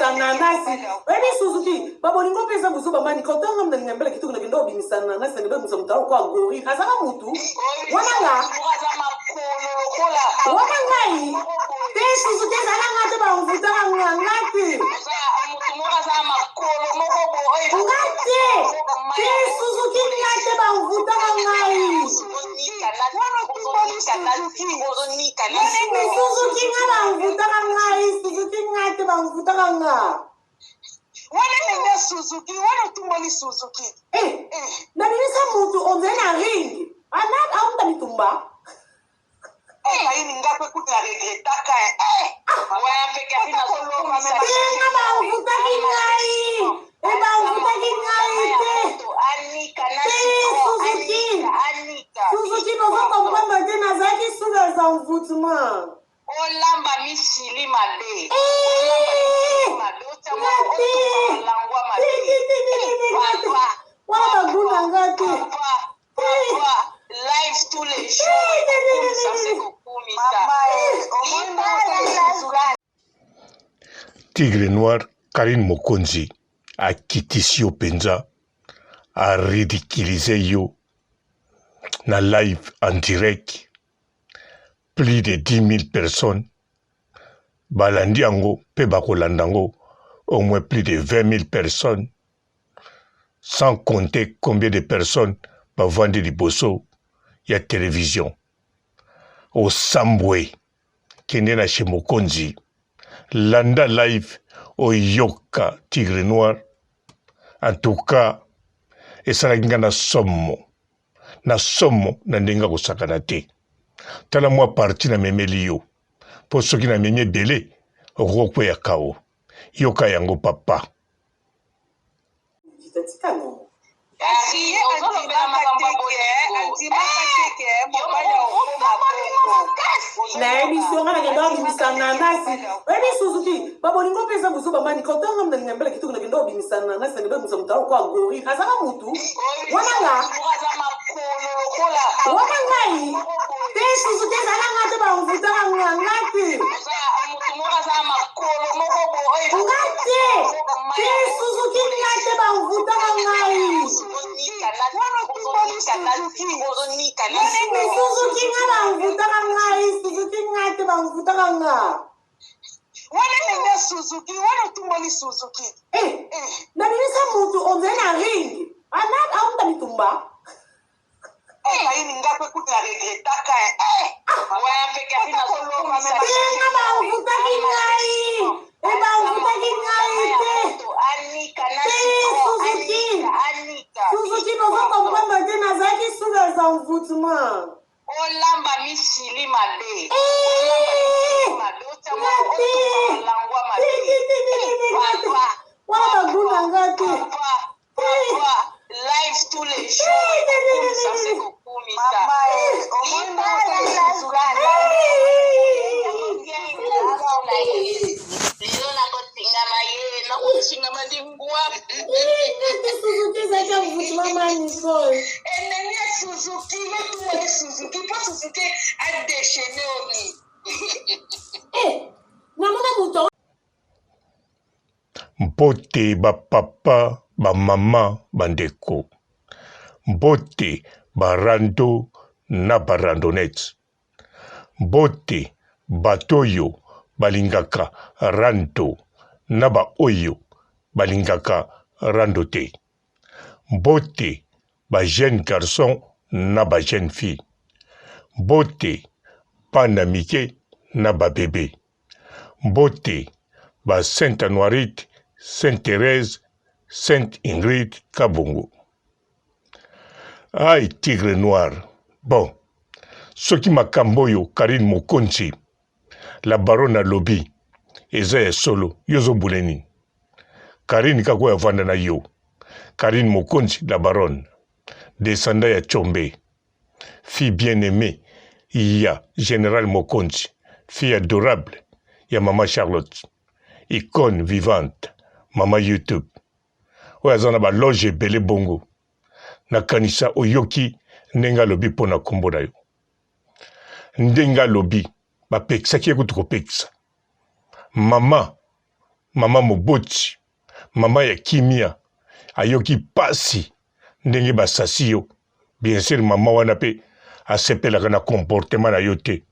obimisa nanasi. Oyebi Suzuki, babolingo mpe eza buzoba mani koto nga mna mbele kitoko nakenda obimisa nanasi nakenda obimisa moto akokoa gorille. Azaka mutu wana nga wana ngai te Suzuki ezala nga te bamvutaka nga nga te nga te te Suzuki nga te bamvutaka ngai. Suzuki nga bamvutaka ngai Suzuki nga te bamvutaka nga. Wana ndenge Suzuki wana otumboli Suzuki. Eh, eh. Nabimisa mutu onzele na ring amuta mitumba. Kayini nga mpe kutu na regretaka eh. Te nga bamvutaki ngai e bamvutaki ngai te te Suzuki Suzuki bozo comprendre te nazalaki sous les envoûtements. Olamba misili mabe. Eh, nga te te te te te te nga te wana baguna nga te. Papa, live tous les jours. Kokumisa se kokumisa. Tigre Noir Carine Mokonzi akitisi yo mpenza, a ridiculise yo na live en direct, plus de 10 000 personnes balandi yango mpe bakolanda yango au moins plus de 20 000 personnes sans compter combien de personnes bavandi liboso ya television. Osambwe, kende na chez Mokonzi, landa live oyoka Tigre Noir. En tout cas, esalaki nga na somo na somo na ndenge ya kosakana te. Tala mwa parti namemeli yo, mpo soki namemi ebele okoki kokweya kao. Yoka yango papa. Kasi ye andimaka te ke andimaka te ke mobali akokoma bongo. Nayebi so nga nakenda obimisa nanasi. Oyebi Suzuki, babolingo mpe eza buzoba mani koto nga mna mbele kitoko nakenda obimisa nanasi nakenda obimisa moto akokoa gorille. Azaka mutu wana nga wana ngai te Suzuki ezala nga te bamvutaka nga nga te. Nga te te Suzuki nga te bamvutaka ngai. Suzuki nga bamvutaka ngai Suzuki nga te bamvutaka nga. Wana ndenge Suzuki wana otumboli Suzuki. Eh, nabimisa mutu onzele na ring amuta mitumba. Kayini nga mpe kutu na regretaka eh. Te nga bamvutaki ngai e bamvutaki ngai te te Suzuki Suzuki bozo comprendre te nazalaki sous les envoûtements. Olamba misili mabe. Eh, nga te te te te te te te nga te wana baguna nga te. Papa, live tous les jours. Kokumisa se kokumisa. Lelo nakotingama ye, nakotingama lingwa. Suzuki ezalaki envoûtement ma Nicole. Enemi ya Suzuki, lotumoli Suzuki, mpo Suzuki adechene oni. Eh, namona moto Mbote ba papa, ba mama, ba ndeko. Mbote ba rando na ba randonnettes. Mbote bato oyo balingaka rando na ba oyo balingaka rando te. Mbote ba jeunes garçons na ba jeunes filles. Mbote bana mike na ba bebes. Mbote ba Sainte Anuarite, Sainte Therèse, Sainte Ingrid Kabongo. Ai Tigre Noir, bon soki makambo oyo Carine Mokonzi la baronne alobi eza ya solo, yo ozobule nini? Carine kaka oyo avanda na yo, Carine Mokonzi la baronne, descendant ya Tshombe. Fille bien aimee ya general Mokonzi, fille adorable ya maman Charlotte, icone vivante, maman YouTube oyo aza na ba loge ebele bongo. Nakanisa oyoki ndenge alobi mpo na kombo na yo. Ndenge alobi bapekisaki ye kutu kopekisa. Mama. Mama moboti, mama ya kimia, ayoki pasi ndenge basasi yo. Bien sûr mama wana pe asepelaka na comportement na yo te.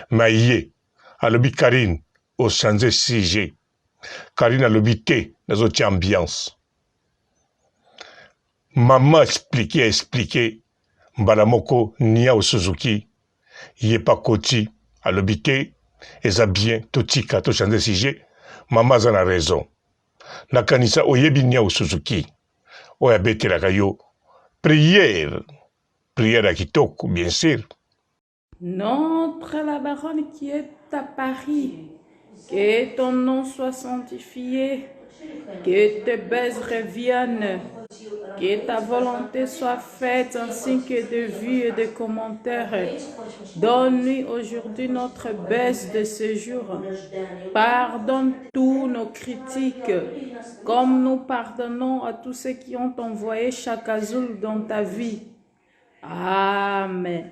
Mais ye alobi Carine o changer sujet. Carine alobi te nazotia ambiance. Mama explique explique mbala moko Niao Suzuki ye pe akoti alobi te eza bien totika to changer sujet mama aza na raison. Nakanisa oyebi Niao Suzuki oyo abetelaka yo prière prière ya kitoko bien sûr. Notre la baronne qui est à Paris, que ton nom soit sanctifié, que tes baises reviennent, que ta volonté soit faite ainsi que de vues et de commentaires. Donne-nous aujourd'hui notre baisse de ce jour. Pardonne tous nos critiques, comme nous pardonnons à tous ceux qui ont envoyé chaque azul dans ta vie. Amen.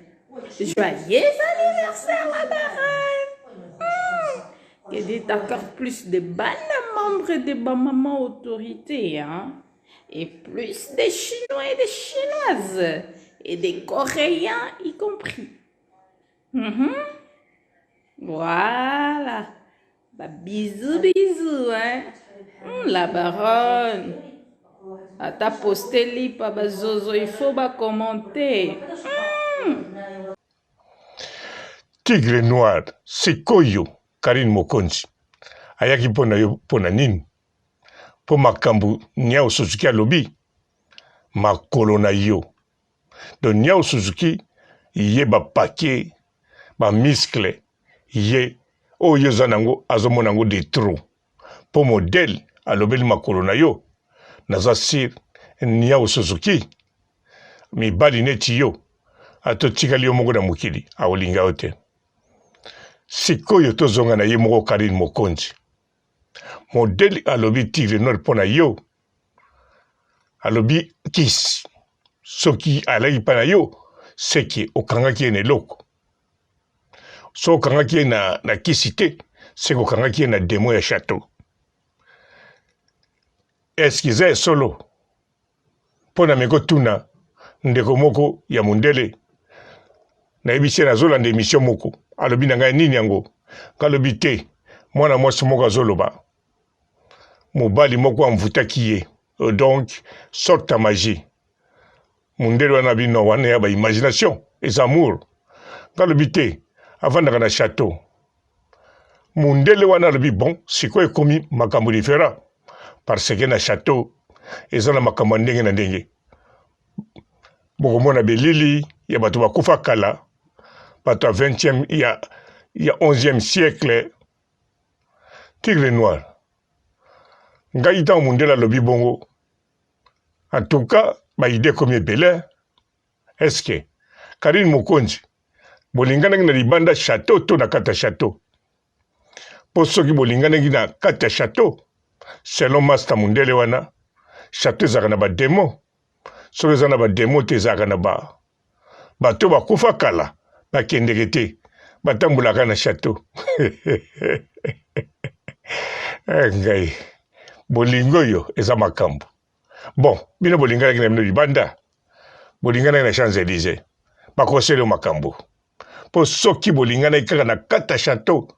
Joyeux anniversaire, la baronne. Mmh. Que Dieu t'accorde plus de bonnes membres de ma maman autorité, hein? Et plus des Chinois et des Chinoises. Et des Coréens y compris. Mmh. Voilà. Bah, bisous, bisous, hein. Mmh, la baronne. Ata poste lipa ba zozo, il faut ba commenter. Mmh. Tigre noir, sikoyo Karine Mokonzi ayaki mpo na yo mpo na nini? Mpo makambo Niao Suzuki alobi makolo na yo. Donc Niao Suzuki ye ba paquet ba muscle ye oyo yo oza nango azomona yango de trop mpo modèle alobeli makolo na yo naza sur Niao Suzuki mibali neti yo ata otikali yo moko na mokili akolinga yo te. Sikoyo tozonga na ye moko Carine Mokonzi modèle alobi tigre noir mpo na yo alobi kisi soki alaki mpa na yo seke okangaki ye na eloko soki okangaki ye na, na kisi te seke okangaki ye na demo ya chateau eske eza ya solo mpo na meko tuna ndeko moko ya mondele nayebisi ye nazolanda emission moko alobi na ngai nini yango ngalobi te mwana mwasi moko azoloba mobali moko amvutaki ye donc sorte ya magie mundele wana bino wana ya ba imagination eza amour nga alobi te avandaka na chateau mundele wana alobi bon sikoyo ekomi makambo différent parce que na chateau eza na makambo ya ndenge na ndenge bokomona belili ya bato bakufa kala bato ya 20e ya, ya 11e siècle tigre noir ngai ntango mundele alobi bongo en tout cas baide ekomi ebele eske karine mokonzi bolinganaki na libanda chateau to na kati ya chateau mpo soki bolinganaki na kati ya chateau selon master mundele wana chateau ezalaka na bademo soki eza na bademo te ezalaka na ba bato bakufa kala bakendeke te batambolaka na chateau eh, ngai bolingo oyo eza makambo bon bino bolinganaki na bino libanda bolinganaki na champs élysées bakoseli yo makambo mpo soki bolinganaki kaka na kati ya chateau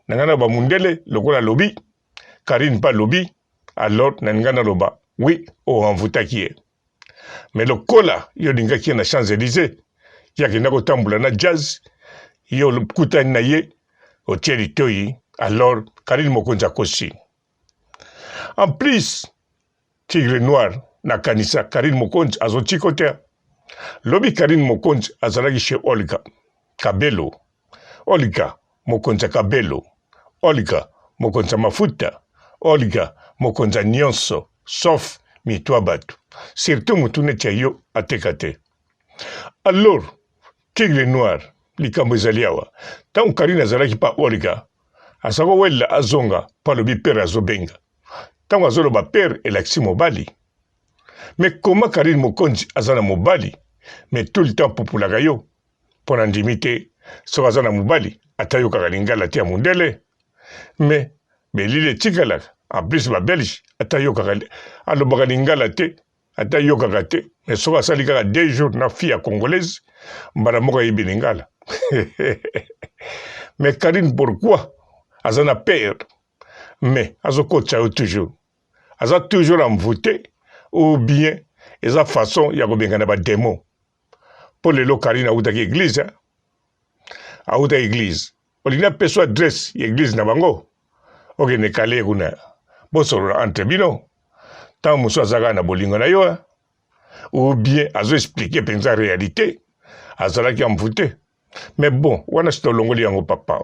na ngai na bamundele lokola alobi karine mpe alobi alors na ngai naloba wi oenvoutaki ye Mais lokola yo olingaki ye na Champs Elysees, ye akenda kotambola na jazz, yo okutani na ye otie litoyi, alors Carine Mokonzi akosi. En plus Tigre Noir nakanisa Carine Mokonzi azotiko te. Lobi Carine Mokonzi azalaki chez Olga Kabelo. Olga mokonzi ya kabelo, Olga mokonzi ya mafuta, Olga mokonzi ya nionso sauf mitu ya batu surtout mutu neti ya yo ateka te. Alors tigre noir likambo ezali awa tango Carine azalaki pa Olga aza kowelela azonga po alobi pere azobenga tango azoloba pere elakisi mobali mais comment Carine mokonzi aza na mobali mais tout le temps apupulaka yo mpo na ndimi te soki aza na mobali ata ayokaka lingala te ya mundele me belili etikalaka. En plus ba belge ata yokaka alobaka lingala te ata yokaka te mais soki asali kaka deux jours na fille ya congolaise mbala moko ayebi lingala. Mais Carine pourquoi aza na père mais azokotisa yo toujours aza toujours envoûté ou bien eza façon ya kobengana ba demon mpo lelo Carine awutaki église awuta église olingi napesa adresse ya église na bango okende kale kuna bosolola entre bino ntango mosusu aza kaka na bolingo na yo ou bien azo expliquer mpenza réalité azalaki envoûté mais bon wana si tolongoli yango papa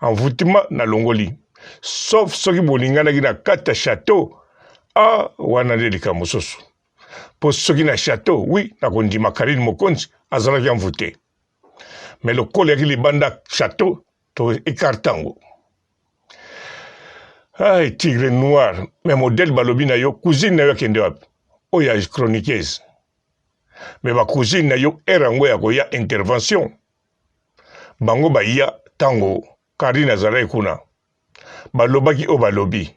envoûtement nalongoli sauf soki bolinganaki na kati ya château ah wana nde likambo mosusu mpo soki na château oui nakondima Karine Mokonzi azalaki envoûté mais lokola yaki libanda château to écarte yango. Ay, tigre noir mais modèle balobi na yo cousine na yo akende wapi oyo ya chroniqueuse mais ba cousine na yo heure yango ya koya intervention bango baya ntango Karine azalaki kuna balobaki oyo balobi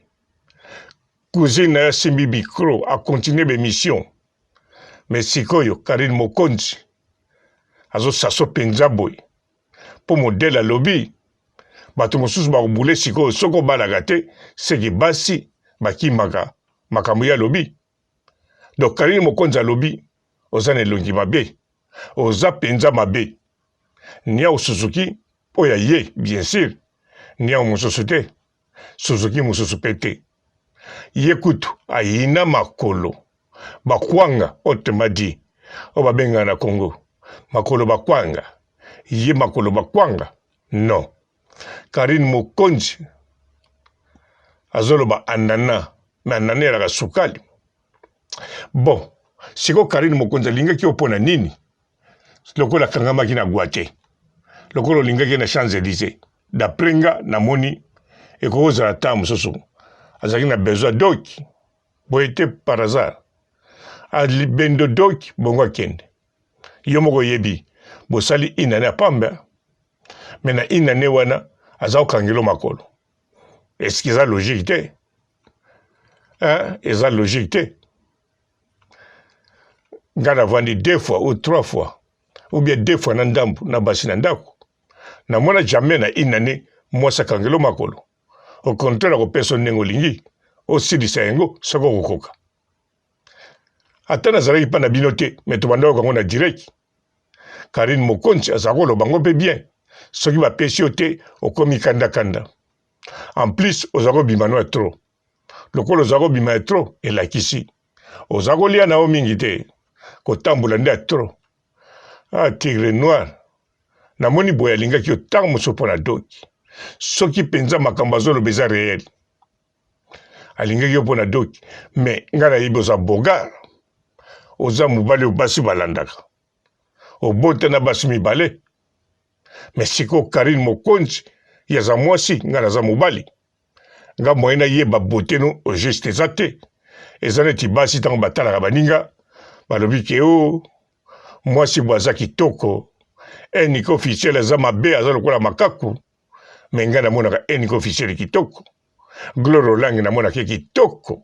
cousine na yo asimbi micro akontinue bemission mais sikoyo Karine Mokonzi azosaso mpenza boye mpo modele alobi bato mosusu bakobule sikoyo soki obalaka te seke basi bakimaka makambo ye alobi donc Karine Mokonzi alobi oza na elongi mabe oza mpenza mabe niau Suzuki oyo ya ye bien sûr niau mosusu te Suzuki mosusu mpe te ye kutu ayina makolo bakwanga autrement dit oyo babengaka na Congo makolo bakwanga ye makolo bakwanga non Karine Mokonzi azoloba anana me anana elaka sukali bon sikoyo Karine Mokonzi alingaki yo mpo na nini lokola akangamaki na gwa te lokola olingaki na Champs Élysées d'après nga namoni ekoki kozala ntango mosusu azalaki na besoin doki boye te par hasard alibendo doki bongo akende yo moko oyebi bosali une année ya pamba me na une année wana aza kokangelo makolo eske eza logique te hein? Eza logique te nga navandi deux fois ou trois fois ou bien deux fois na ndambu na basi na ndako namona jamais na une année mwasi akangelo makolo au contraire akopesa ndenge olingi osilisa yango soki okokoka ata nazalaki mpa na bino te me tobandaka yango na direct Karine Mokonzi azalaka koloba yango mpe bien soki bapesi yo te okomi kandakanda en plus oza kobima no ya trop lokola oza kobima ya trop elakisi oza kolia na yo mingi te kotambola nde ya trop ah tigre noir namoni boye alingaki yo ntango mosusu mpo na doki soki mpenza makambo azoloba eza réel alingaki yo mpo na doki me ngai nayebi oza bogar oza mobali oyo basi balandaka obota na basi mibale me sikoyo Karine Mokonzi ye aza mwasi ngai naza mobali nga moyen nayeba beauté no au juste eza te eza neti basi ntango batalaka baninga balobi ke o oh, mwasi bo aza kitoko enike officiel aza mabe aza lokola makaku me ngai namonaka enike officiel kitoko Gloire Olangi namonaka ye kitoko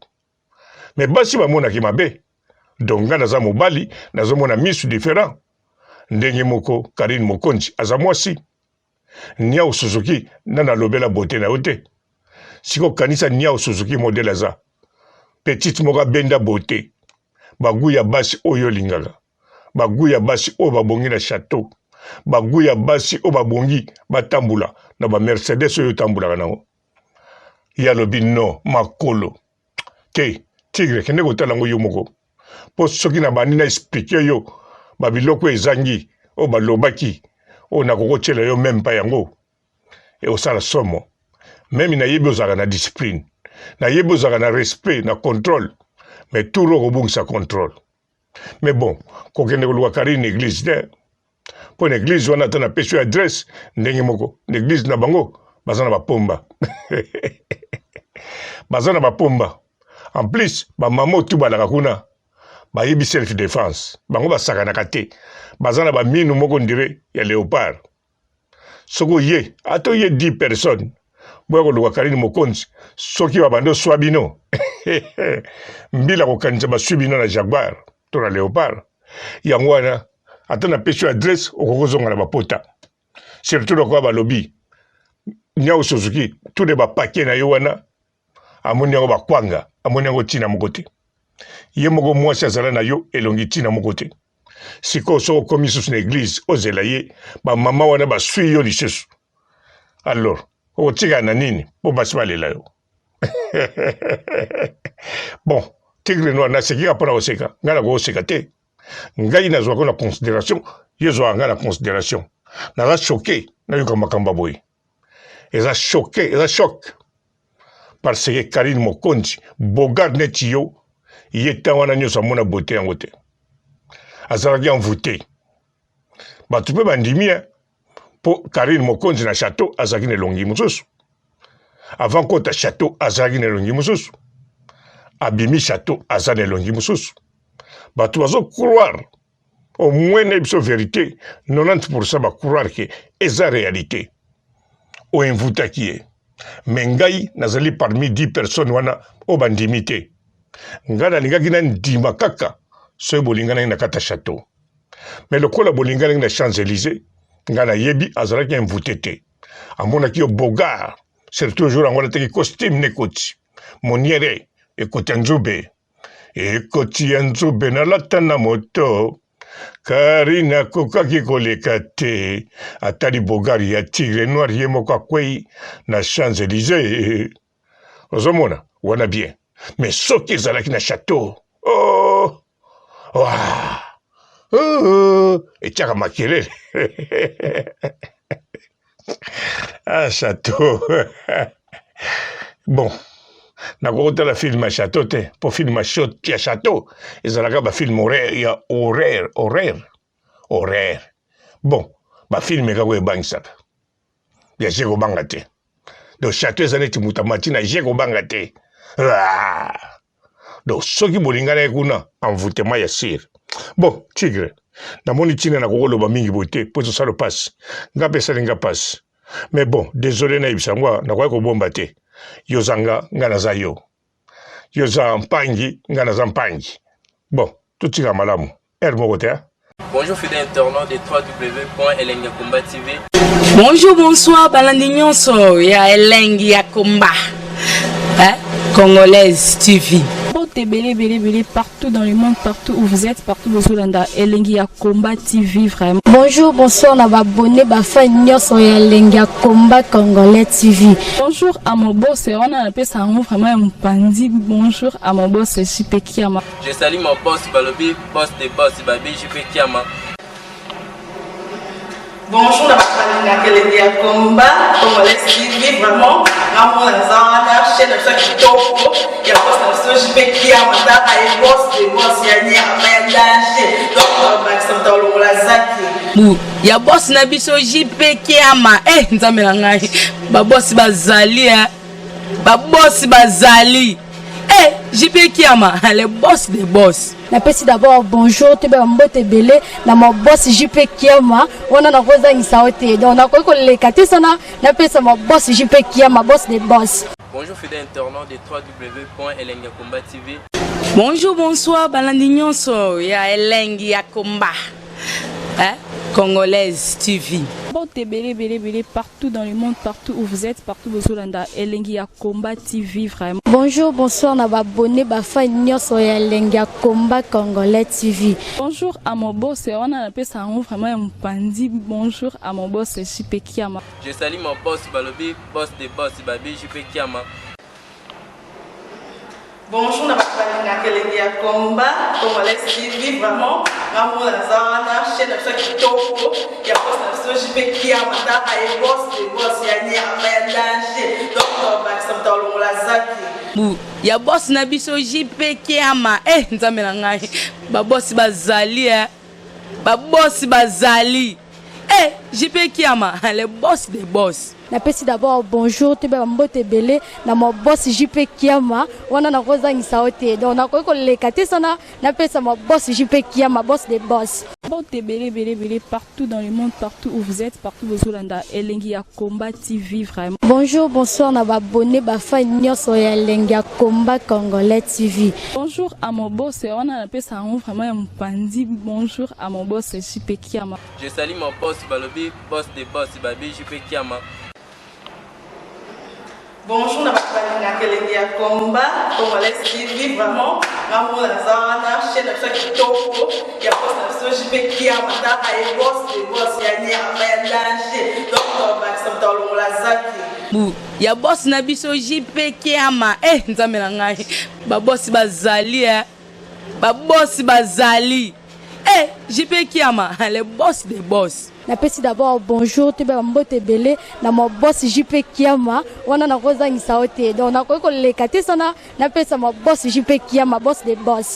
me basi bamonaki mabe donc ngai naza mobali nazomona misu différent ndenge moko Karine Mokonzi aza mwasi Niao Suzuki nani alobela beauté na yo te siko kanisa Niao Suzuki modèle aza petite moko abenda beauté bagu ya basi oyo olingaka bagu ya basi oyo babongi na chateau bagu ya basi oyo babongi batambola na ba Mercedes oyo otambolaka nango ye alobi non makolo te tigre kende kotala yango yo moko mpo soki na bandi na explike yo babiloko ezangi oyo balobaki oyo nakoki kotyela yo meme pa yango ekosala somo meme nayebi ozalaka na discipline nayebi ozalaka na respect na contrôle mais tour okobungisa contrôle mais bon kokende koluka karine église te mpo na eglise wana ata napesi yo adresse ndenge moko na eglise na bango baza na bapomba baza na bapomba en plus bamama oyo tubalaka kuna bayebi self defense bango basakanaka te baza na baminu moko ndire ya léopard soki oye ata oye 10 personnes. Boya koluka Karine Mokonzi soki babandi oswa bino mbila kokanisa baswi bino na Jaguar to na Leopard. Yango wana ata napesi yo adresse okoki kozonga na bapota surtout lokola balobi Niau Suzuki tous les bapaquet na yo wana amoni yango bakwanga amoni yango ntina moko te ye moko mwasi azala na yo elongi ntina moko te sikoyo soki okomi lisusu na eglise ozela ye bamama wana baswi yo lisusu alors okotikala na nini mpo basi balela yo bon tigre noir naseki kaka mpo na koseka ngai nakokoseka te ngai nazwaka na considération yo ozwaka ngai na considération naza choke nayoka makambo ya boye eza choke eza choc parce que Karine Mokonzi bogard neti yo ye ntango wana nyonso amona beauté yango te azalaki envoûte bato mpe bandimi mpo Karine Mokonzi na chateau azalaki na elongi mosusu avant kota chateau azalaki na elongi mosusu abimi chateau aza na elongi mosusu bato bazo croire au moins na biso verité 90% ba croire ke eza réalité oinvutaki ye me ngai nazali parmi 10 personnes wana oyo bandimi te ngai nalingaki nandima kaka soki bolinganaki na kati ya chateau me lokola bolinganaki na champs élysées ngai nayebi azalaki invute te amonaki yo bogard surtout jour yango alataki costume na ekoti moniere ekoti ya nzube Ekoti ya nzube nalata na moto Karine akokaki koleka te atali bogari ya tigre noir ye moko akwei na Champs Elysees ozomona wana bien mais soki ezalaki na chateau oh, oh, oh, etiaka makelele ah chateau bon nakoki kotala film ya chateau te mpo film ya chateau ezalaka bafilme horaire ya horaire horaire horaire bon bafilme kaka oyo ebangisaka ya je kobanga te donc chateau eza neti moto amati na je kobanga te ah! Donc soki bolinganaki kuna envoutement ya sire. Bon tigre namoni ntina na kokoloba mingi boye te mpo ezosala mpasi nga mpe esali nga mpasi mais bon désolé nayebisa yango nakoki kobomba te yo oza nga nga naza yo yo oza mpangi nga naza mpangi bon totika malamu heure moko te Bonjour fidèles internautes de www.elengiyakomba TV. Bonjour, bonsoir, balandi nyonso ya Elengi ya Komba. Hein? Congolaise TV. Mbote ebele ebele ebele partout dans le monde, partout où vous êtes, partout bozolanda Elengi ya Combat TV vraiment. Bonjour, bonsoir na ba abonné ba fan nyonso ya Elengi ya Combat Congolais TV. Bonjour à mon boss, wana napesa yango vraiment ya mopanzi. Bonjour à mon boss JP Kiama. Je salue mon boss balobi boss de boss babi JP Kiama. Bonjour na bato balingaka elengi ya combat congolais TV vraiment nga mona naza wana chaîne na biso ya kitoko ya boss na biso JP Kiama tala ye boss de boss ya nyama ya danger donc bakisa moto alongola zaki bu ya boss na biso JP Kiama eh nzambe na ngai ba boss bazali eh ba boss bazali Eh, JP Kiama, le boss des boss. napesi d'abord bonjour toyeba mbote ebele na ma boss JP Kiama wana nakozangisa yo te donc nakoki koleka te sana napesa ma boss JP Kiama boss des boss. Bonjour fidèles internautes de www.elengiyakomba TV. Bonjour, bonsoir, balandi nyonso ya Elengi ya Komba. Hein? Congolaise TV. Mbote ebele ebele ebele partout dans le monde, partout où vous êtes, partout bozolanda Elengi ya Combat TV vraiment. Bonjour, bonsoir na ba abonné ba fan nyonso ya Elengi ya Combat Congolais TV. Bonjour à mon boss, wana napesa yango vraiment ya mopanzi. Bonjour à mon boss JP Kiama. Je salue mon boss balobi boss de boss babi JP Kiama. Bonjour na bato balingaka elengi ya combat congolais TV vraiment nga mona naza wana chaîne na biso ya kitoko ya boss na biso JP Kiama tala ye boss de boss ya nyama ya danger donc bakisa moto alongola zaki bu ya boss na biso JP Kiama eh nzambe na ngai ba boss bazali eh ba boss bazali eh JP Kiama le boss des boss Napesi d'abord bonjour toyeba mbote ebele na ma boss JP Kiama wana nakozangisa yo te donc nakoki koleka te sana napesa ma boss JP Kiama boss des boss. Mbote ebele ebele ebele partout dans le monde, partout où vous êtes, partout bozolanda Elengi ya Combat TV vraiment. Bonjour, bonsoir na ba abonné ba fan nyonso ya Elengi ya Combat Congolais TV. Bonjour à mon boss, wana napesa yango vraiment ya mopanzi. Bonjour à mon boss JP Kiama. Je salue mon boss balobi boss de boss babi JP Kiama. Bonjour na bato balingaka elengi ya combat congolais TV vraiment nga moko naza wana chaîne na biso ya kitoko ya boss na biso JP Kiama taka ye boss de boss ya nyama ya danger donc tobakisa moto alongola zaki bu ya boss na biso JP Kiama eh nzambe na ngai ba boss bazali eh ba boss bazali eh JP Kiama le boss des boss. Napesi d'abord bonjour toyeba ba mbote ebele na ma boss JP Kiama wana nakozangisa yo te donc nakoki koleka te sana napesa ma boss JP Kiama boss de boss.